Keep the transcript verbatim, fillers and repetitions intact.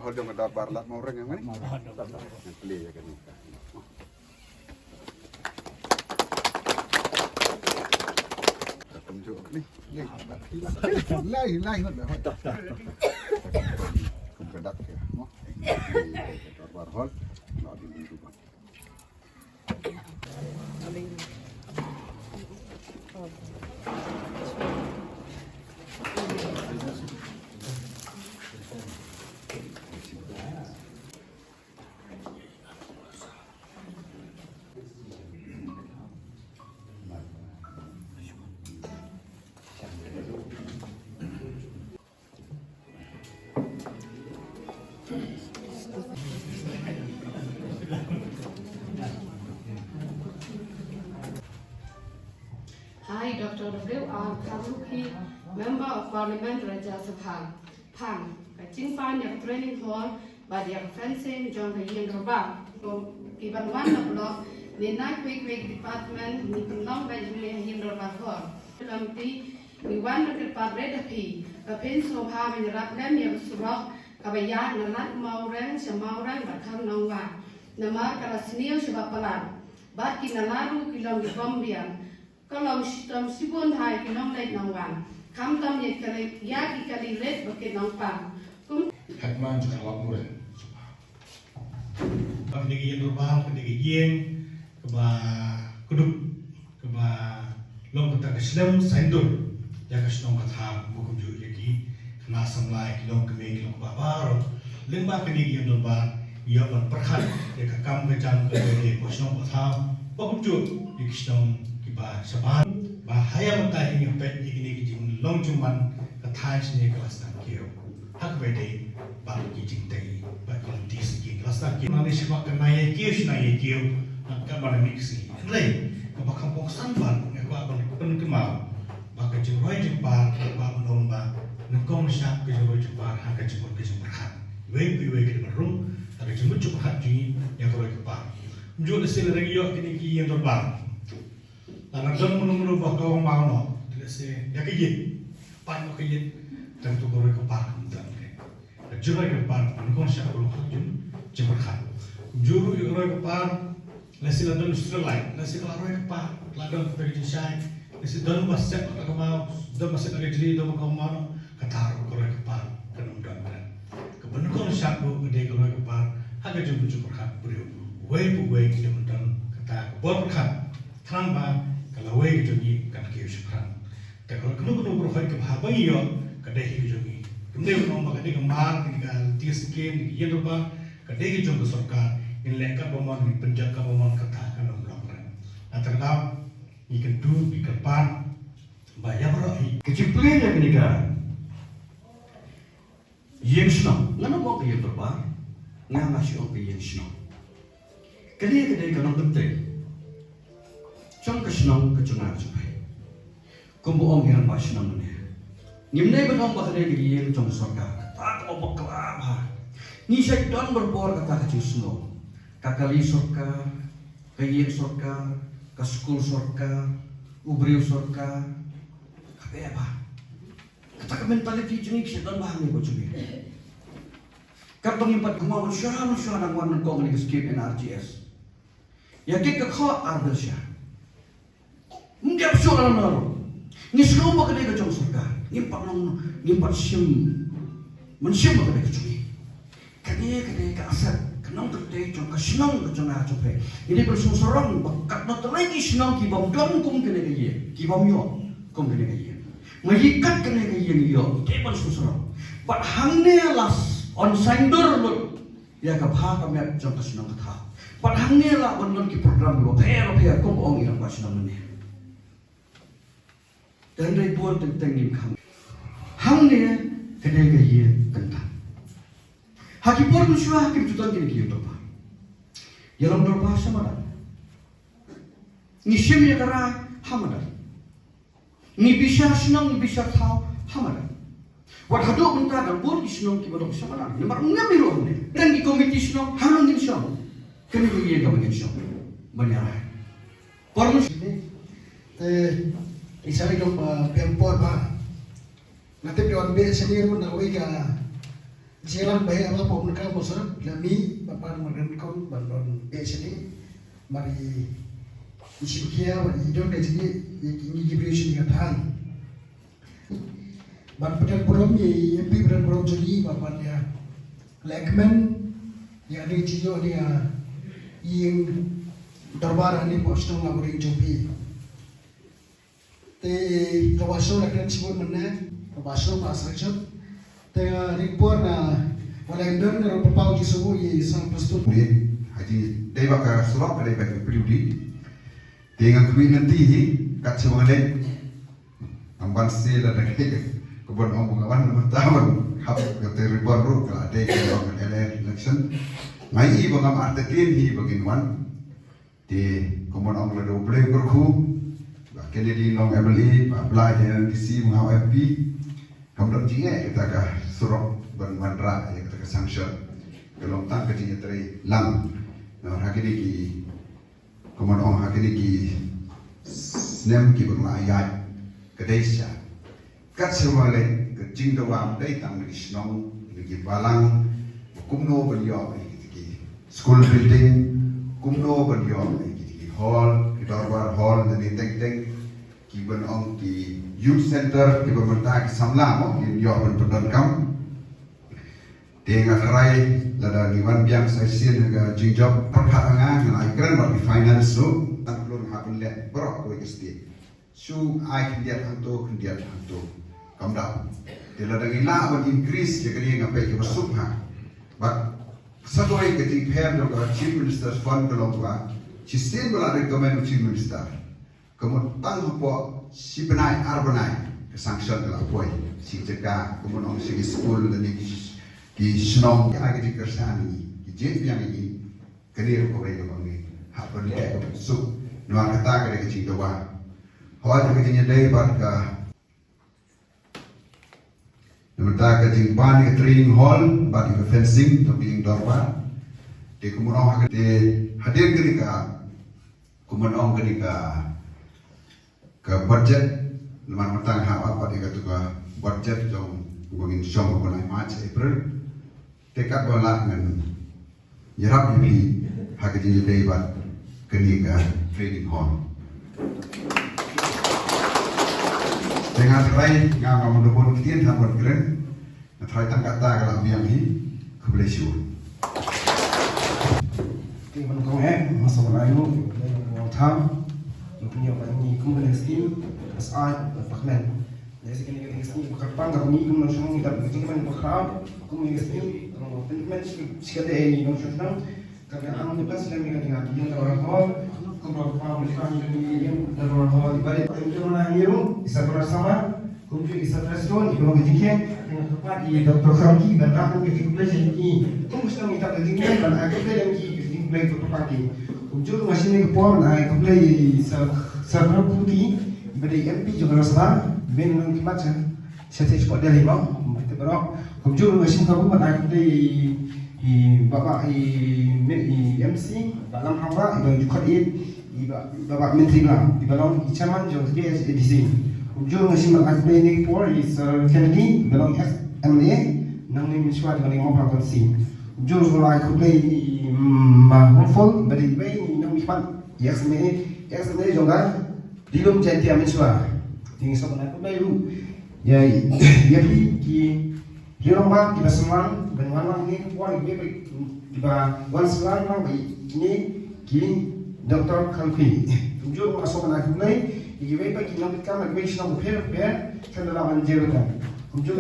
Hol jong ka dorbar Lad Mawreng ïa nga ni. Nga plie ïa kane. Ka kumjuh ni. Lai, lai, lai. Kum ka dak ïa mo. Ka dorbar hol. Ngan ïa kumjuh. Hi, Doctor W R Kharlukhi, Member of Parliament, Rajya Sabha. Phan, ka jingphan ïa ka training hall bad ïa ka fencing jong ka ïing dorbar. Ko ki ban wan na block ne na kiwei kiwei ki department, ngi pynlong bad ngi ha ïing dorbar hall. Lamti ngi wan na ki department da phi, ka phin sngewbha ban ïarap lem ïa ka surok kaba ïaid na Lad Mawreng sha Mawreng bad Kharnongwa. Namar ka la sniew sha ba palat bad ki nala ruh ki long ki bym biang. Ka long shitom shibun ha ki nongleit nongwan, khamtam ïa ki kali, ïa ki kali leit bad ki nongpang. Kum Headman jong ka Lad Mawreng. Ka dei ka ïing dorbar, ka dei ka ïing kaba kdup, kaba long kata ka slem saindur ïa ka shnong ka thaw, ba kumjuh ïa ki khynnah samla, ki longkmie, ki longkpa baroh. Lyngba kane ka ïing dorbar, ïa ban pyrkhat ïa ka kam ka jam ka jong ka shnong ka thaw, ba kumjuh ïa ki shnong kiba shabar. Ba ha ïa mynta hi ngi peit ïa kine ki jinglong jingman ka thaiñ sha kine ka la sdang kiew. Ha kaba ïadei bad ki jingtei bad ki lynti siki ka la sdang kiew. Nang ne shu kwah ka nang ïa kiew, shu nang ïa kiew. Nang ka ba na mih ka sngi. Hynrei kaba kham kongsan bha nga kwah ban pynkynmaw ba ka jingroi jingpar, ka kwah ban ong ba nyngkong nyngshap ka jingroi jingpar ha ka jingmut ka jingpyrkhat. Iwei pa iwei ka dei ban rung ha ka jingmut jingpyrkhat jong ngi ïa ka roi ka par. Kumjuh lehse lada ngi ïoh kine ki ïing dorbar, lada don mano mano ba ka ong ba noh, lehse ïa ka ïing, pait noh ka ïing, tang tu ka roi ka par kam don. Ka jingroi ka par, nyngkong nyngshap ka long ha ka jingpyrkhat. Kumjuh ruh ïa ka roi ka par, lehse la don street light, lehse ka la roi ka par, la don kata ka jingshai, lehse don ba set kata ka maw, don ba set kata ka jri, don ba ka maw, kata ruh ka roi ka par kan ym don. Kaba nyngkong nyngshap ruh ka dei ka roi ka par ha ka jingpyrkhat briew. Uwei pa uwei ki dei ban don kata ka bor pyrkhat, khnang ba ka lawei ka jong ngi kan kiew shaphrang. Te ka kano kano ka roi kaba haba ngi ïoh ka dei hi ka jong ngi. Kam dei ban ong ba ka dei ka mar, ka dei ka lynti skim, ka dei ka ïing dorbar, ka dei ka jong ka sorkar. Ngin leh katba mon, ngin pynjot katba mon, kata kan ym long. Nangta ka daw ngi kyntu, ngi kyrpad ba ïa baroh hi. Ka jingplie ïa kane ka ïing shnong, ngan ym ong ka ïing dorbar, nga nga shu ong ka ïing shnong. Kane ka dei ka nongkyntien jong ka shnong ka jong nga jong phi. Kumba ong i rangbah shnong mynne, ngim dei ban ong ba ka dei ka ïing jong sorkar, kata kaba bakla bha. Ngi shait don barabor kata ka jingsngew, ka kali sorkar, ka ïing sorkar, ka skul sorkar, u briew sorkar, kaba bha. Kata ka mentality jong ngi ka shait don bha hangne ka jong ngi. Katba ngim pat kynmaw mynshuwa mynshuwa nang wan nyngkong kane ka skim N R G S. Ïa kit ka khoh ar bynshai. Ym dei shuh lano lano ruh. Ngi sngew ba ka dei ka jong sorkar. Ngim pat long, ngim pat shim mynsiem ba ka dei ka jong ngi. Kane ka dei ka asset, ka nongkyntien jong ka shnong ka jong nga jong phi. Ngi dei ban sngewsarong ba katno tylli ki shnong ki bym don kum kane ka ïing, ki bym ïoh kum kane ka ïing. Ma ïa kat kane ka ïing ïoh, dei ban sngewsarong. Bad hangne la s-, yn saindur lut ïa ka bha ka miat jong ka shnong ka thaw. Bad hangne lah ban don ki program bapher bapher kum ong i rangbah shnong mynne. Te hynrei bun teng teng ngim kham. Hangne ka dei ka ïing kynta. Ha ki por mynshuwa kim ju don kine ki ïing dorbar. Ïalong dorbar sha madan. Ngi shim ïa ka rai ha madan. Ngi bishar shnong, ngi bishar thaw ha madan. Wat haduh mynta dang bun ki shnong kiba dang shong madan. Namar ngam ïoh ruh hangne. Dang ki komiti shnong, hangne ngin shong. Kane ka ïing kaba ngin shong ban ïarai. Por mynshuwa te i sa i dong ba pem por ba. Nga tip dei wan beh sha ngi ruh na kawei ka Jilang ba ïa ba pom ka mo sa la mi ba pan mar kan kon ban don be sini mari isi kia mari don ka jini ïa ki ngi ki briew sini ka thang. Ban pyndonkam burom ïa i M P pyndonkam burom jong i ba ban ïa lekmen ïa dei jingïoh ïa i ïing dorbar ani pok shnong la buring jong phi. Te ka ba shnong la kren shibun mynne ka ba shnong ba srek shut. Te nga ring por na wala indon nga ro papaw ji subu i sang pastor. Ni haji dei ba ka surok dei ba ka priu di. Te nga kwi nanti hi kat shibun dei. Ang ban sila na kaya ka ban ong ka wan na mata wan hap ka te ribon ru ka ade ka ong ka ele election. Ngai i ba ngam artetin hi ba ngin wan. Te ka ban ong la do play kurku ba Kennedy long M L A ba bla ya M D C ngau M P. Kam dok jinge kita ka surok ban ban ra ya kita ka sanction. Ka long tang ka jinge trai lang. Na hakini ki Kumno ong ha kine ki snem ki ba la ïaid ka dei sha. Kat sha ma lei ka jingdawa dei tang na ki shnong na ki balang kumno ban ïoh ïa ki school building kumno ban ïoh ïa ki hall ki dorbar hall na ni teng teng ki ban ong ki youth center ki ba mynta ki samla mo ki ïoh ban pyndonkam. Te nga krai lada ngi wan biang sa shisien ha ka jingjop pyrkhat ha nga ngan ai kren bad ki finance ruh tang klun ha pynleh baroh kawei ka state. Shu ai khyndiat hangto khyndiat hangto. Kam dei. Te lada ngi lah ban increase ïa kane nga peit ka ba suk ha. Bad sa kawei ka jingpher jong ka Chief Minister's Fund ka long ba shisien ba la recommend u Chief Minister. Ka mut tang hapoh shi bnai ar bnai ka sanction ka la poi shi jaka ka mut ong shi school lane ki ki shnong ki ai ka jingkyrshan ïa ngi ki jied biang ïa ngi. Kane ruh kawei kaba ngi hap ban leh ka ban suk namar kata ka dei ka jingdawa. Hooid ka jingïadei bad ka Namar ka jingpan ïa ka training hall bad ïa ka fencing ka biang dorbar. Te kumno ha ka te hadien kane ka kumno kane ka ka budget namar mynta ha bad ïa ka tu ka budget jong kumno ngin shong kumno March April. Te katba lah ngan ïarap ïa phi ha ka jingïadei bad kane ka training hall. Te nga trai nga ngam da bun ktien ha bun kren. Nga trai tang kata ka la biang hi. Khublei shibun. Te ban kong eh ma song ayu ban kong tham. Ban kong ban ni kum ban skim. As ai ban pakmen. Ïa si kane ka dei ka sngi ba kyrpang kaba ngi kum nongshong ngi dap ka jingkmen ba khraw kum ngi ka sngi ba kyrpang shi ka dei ngi nongshong shnong. Kaba ang ngi pas lem ngi ka dei ka ïing dorbar hall kum ba kyrpang ba kyrpang ngi ka dei ïing dorbar hall ba dei ka dei ka dei ka dei ka dei isa dorbar sama kum ju isa trust loan i ba ka jingkmen. Ngi ka pat i Doctor Kharki ban rah kum ka jingkmen sha ngi kum shnong ngi dap ka jingkmen ban ai ka kmen ngi ka jingkmen ka kyrpang ki kum ju ma shin ngi ka por ban ai ka kmen i sa sa Kharki Ba dei M P jong ka Rajasthan, men nong ki mat sha, sha te sport Delhi bang, te baroh. Kumjuh nga shim kabu ban ai khublei i, i baba i, i M C, ba Lam Hamba, i ba ju khot i, i ba, baba Myntri Lam, i ba long i chairman jong K H A D C. Kumjuh nga shim ban ai khublei ni por i Sir Kennedy, i ba long ex M L A, nang ni Mynshuwa, i ba long Mawphlang constituency. Kumjuh nga ai khublei i, mm, ma Hopeful, ba dei i ba i nong mi khmat, i ex M L A, ex M L A jong ka Dilum Jaiñtia Mynshuwa. Te ngi sngewbha ban ai khublei ruh ïa, ïa phi ki rangbah kiba sngewbha ban wan lang ne por kiba, kiba wan sngewbha lang ba kine ki Doctor Khalkhi. Kumjuh ruh nga sngewbha ban ai khublei ïa kiwei pat ki nongkitkam kiwei ki shnong bapher bapher kynda la wan jingïaroh. Kumjuh